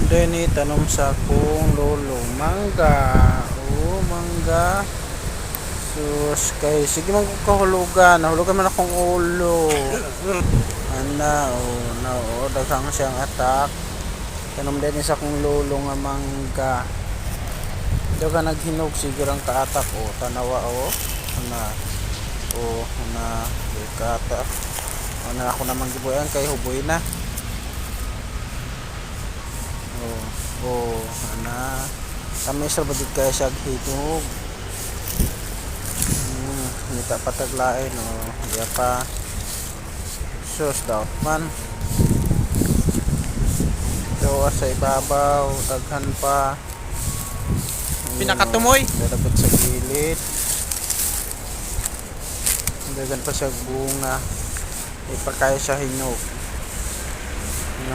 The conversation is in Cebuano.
Then tanom sa akong lolo. Mangga. Oh, mangga. Sus, kay sige man ko kahulugan. Nahulugan man akong ulo. Ana, oh, na, oh, daghang siyang atak. Tanom din sa akong lolo nga mangga. Daga naghinog, sige rang kaatak, oh, tanawa, oh. Ana. Oh, ana, kaatak. Ana ako naman gibuyan kay huboy na. Oh, ana. Tamis ra ba gid kaya siya hinog. Ngita pataglain, oh. Diya pa. Sus, daot man. Ito sa ibabaw, daghan pa. Ayun, Pinakatumoy. oh, dapat sa gilid. Daghan pa siya bunga. Ipakaya siya hinog.